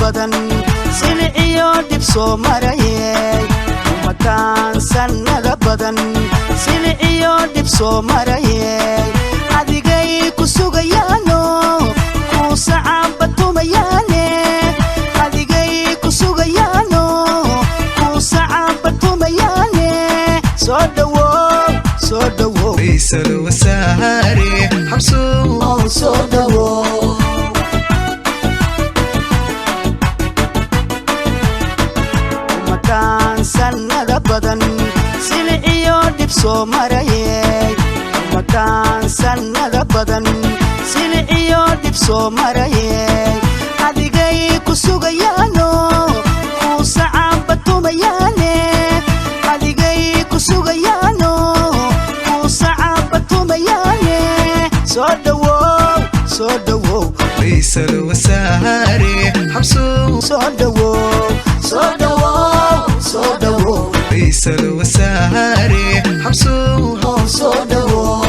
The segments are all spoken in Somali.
Badan siliciyo dhib soo marayey, umataan sannada badan siliciyo dhib soo marayey, adigay ku sugayaano kuu sacabatumayaane, adigay ku sugayaano kuu sacabatumayaane. Soo dhowow, soo dhowow. Ra'iisul Wasaare Xamsow. Soo dhowow. Umataan sannada badan siliciyo dhib soo marayey, umataan sannada badan siliciyo dhib soo marayey, adigay ku sugayaano kuu sacabatumayaane, adigay ku sugayaano kuu sacabatumayaane. Soo dhowow, soo dhowow. Ra'iisul Wasaare Xamsow. Soo dhowow, soo dhowow, soo dhowow. Ra'iisul Wasaare Xamsow. Soo dhowow.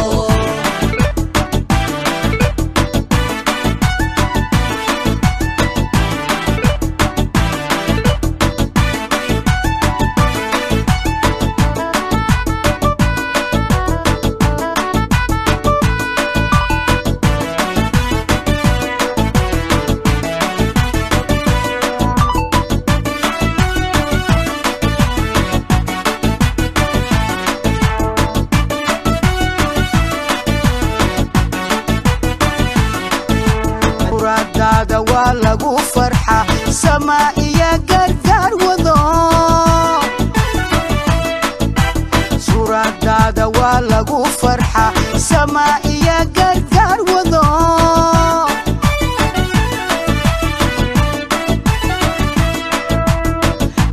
Muraadaada waa lagu farxa, samaa iyo gargaar wado. Suuradaada waa lagu farxa, samaa iyo gargaar wado.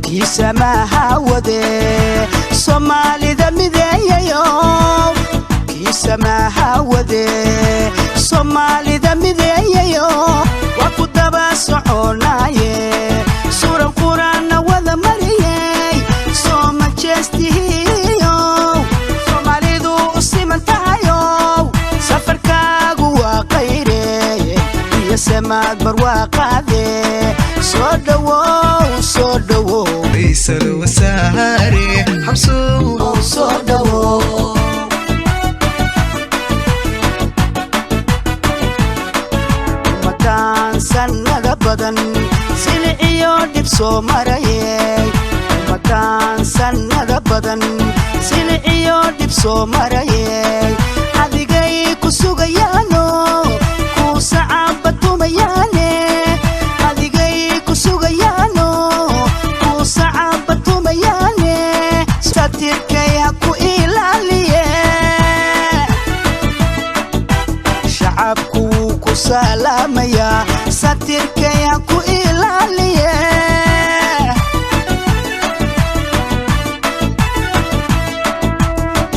Kiisamaha wade Soomaalida mideeyayo, kiisamaha wade Soomaalida mideeyayo, waa ku daba soconaaye, suran quraanna wada mariyey, soo majeestihiyo Soomaalidu u siman tahayo. Safarkaagu waa qayre iyo samaad barwaaqaade. Soo dhowow, soo dhowow. Ra'iisul Wasaare Xamsow. Soo dhowow. Umataan sannada badan siliciyo dhib soo marayey, umataan sannada badan siliciyo dhib soo marayey, adigay ku sugayaano kuu sacabatumayaane, adigay ku sugayaano kuu sacabatumayaane. Satirkay ha ku ilaaliye, shacabku wuu ku salaamayaa, satirkay ha ku ilaaliye.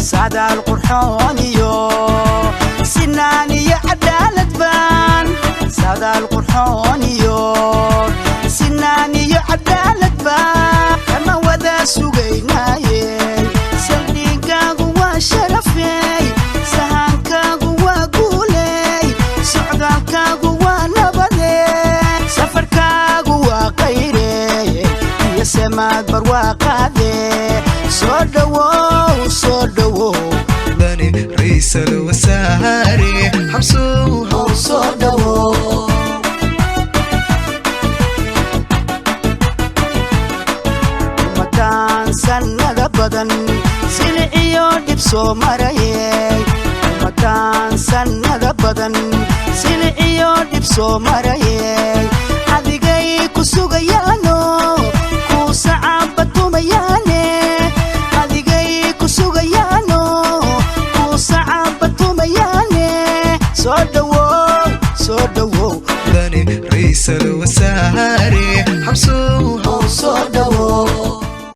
Sadaal qurxoon iyo sinaan iyo cadaalad baan, sadaal qurxoon iyo sinaan iyo cadaalad baan kama wada sugaynaaye. Saldhigaagu waa sharafey, sahaankaagu waa guuley, socdaalkaagu waa nabade, safarkaagu waa qayre iyo samaad barwaaqaade. Soo dhowow, soo dhowow. Dani Ra'iisul Wasaare Xamsow. Soo dhowow. Umataan sannada badan siliciyo dhib soo marayey, umataan sannada badan siliciyo dhib soo marayey, adigay ku sugayaano kuu sacabatumayaane, adigay ku sugayaano kuu sacabatumayaane. Soo dhowow, soo dhowow. Dani Ra'iisul Wasaare Xamsow. Soo dhowow.